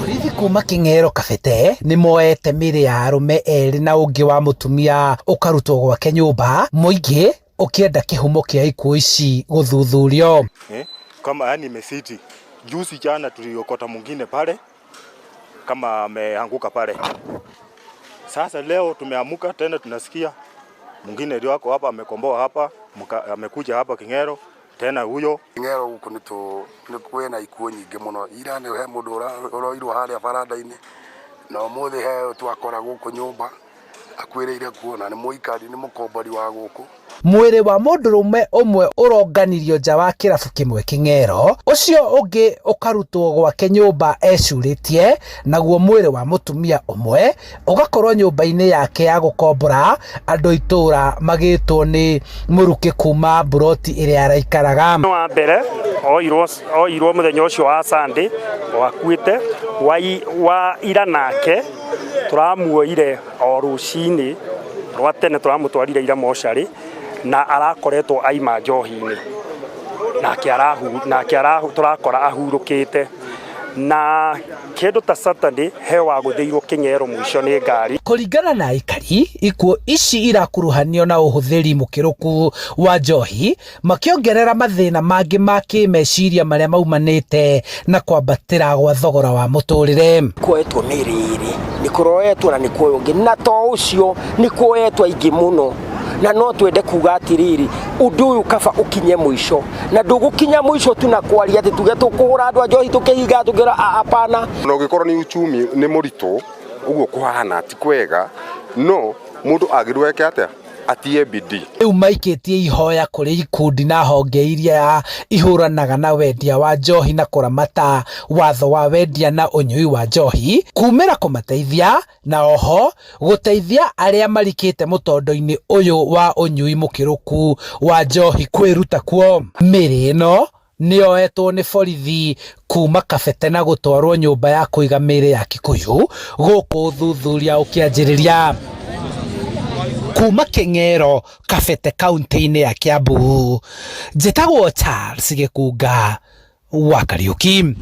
Borithi kuma Kĩng'ero Kabete nĩ moete mĩĩrĩ ya arũme erĩ na ũngĩ wa mũtumia ũkarutwo gwake nyũmba, mũingĩ ũkĩenda kĩhumo kĩa ikuũ ici gũthuthurio. Eh, kama yani imesiti. Juzi jana tuliokota mwingine pale kama ameanguka pale. Sasa leo tumeamuka tena tunasikia mwingine ndio wako hapa amekomboa hapa, amekuja hapa King'ero tena huyo. King'ero gũkũ nĩ tũ nĩ kwĩna ikuũ nyingĩ mũno. Ira nĩ he mũndũ ũroirwo harĩa baranda-inĩ na ũmũthĩ he twakora gũkũ nyũmba akuĩrĩire kuo na nĩ mũikari nĩ mũkombori wa gũkũ. Mwĩrĩ wa mũndũrũme ũmwe ũronganirio nja wa kĩrabu kĩmwe Kĩng'ero, ũcio ũngĩ ũkarutwo gwake nyũmba ecurĩtie, naguo mwĩrĩ wa mũtumia ũmwe ũgakorwo nyũmba-inĩ yake ya gũkombora, andũ a itũũra magĩtwo nĩ mũrukĩ kuma mburoti ĩrĩa araikaraga. Wa mbere oirwo oirwo muthenya ucio wa Sunday wakuite wa ira nake turamuoire o rucini rwa tene turamutwarire ira mocarĩ na arakoretwo aima njohi-inĩ nake arahu nake arahu turakora ahurũkĩte na kĩndũ ta Saturday he wagũthĩirwo Kĩng'ero mũico nĩ ngari. Kũringana na aikari, ikuũ ici irakuruhanio na ũhũthĩri mũkĩrũku wa njohi, makĩongerera mathĩna mangĩ ma kĩmeciria marĩa maumanĩte na kwambatĩra gwa thogora wa mũtũrĩre. Kuoetwo mĩĩrĩ ĩrĩ, nĩ kũroetwo na nĩ kuoywo ũngĩ, na to ũcio nĩ kuoetwo aingĩ mũno, na no twende kuga atĩrĩrĩ, ũndũ ũyũ kaba ũkinye mũico, na ndũgũkinya mũico tu na kwaria atĩ tuge tũkũhũra andũ a njohi tũkĩhinga tũkĩra hapana. Na ũngĩkorwo nĩ uchumi nĩ mũritũ ũguo kũhana ti kwega, no mũndũ agĩrĩirwo eke atĩa? Atie bidii. Rĩu maikĩtie ihoya kũrĩ ikundi na honge iria ihũranaga na wendia wa njohi na kũramata watho wa wendia na ũnyui wa njohi kumĩra kũmateithia na oho gũteithia arĩa marikĩte mũtondo-inĩ ũyũ wa ũnyui mũkĩrũku wa njohi kwĩruta kuo. Mĩrĩ ĩno nĩyoetwo nĩ borithi kuma Kabete na gũtwarwo nyũmba ya kũiga mĩrĩ ya Kikuyu gũkũ ũthuthuria ũkĩanjĩrĩria. Kuma Kĩng'ero, Kabete kaũntĩ-inĩ ya Kiambu, njĩtagwo Charles Gĩkunga wa Kariũki.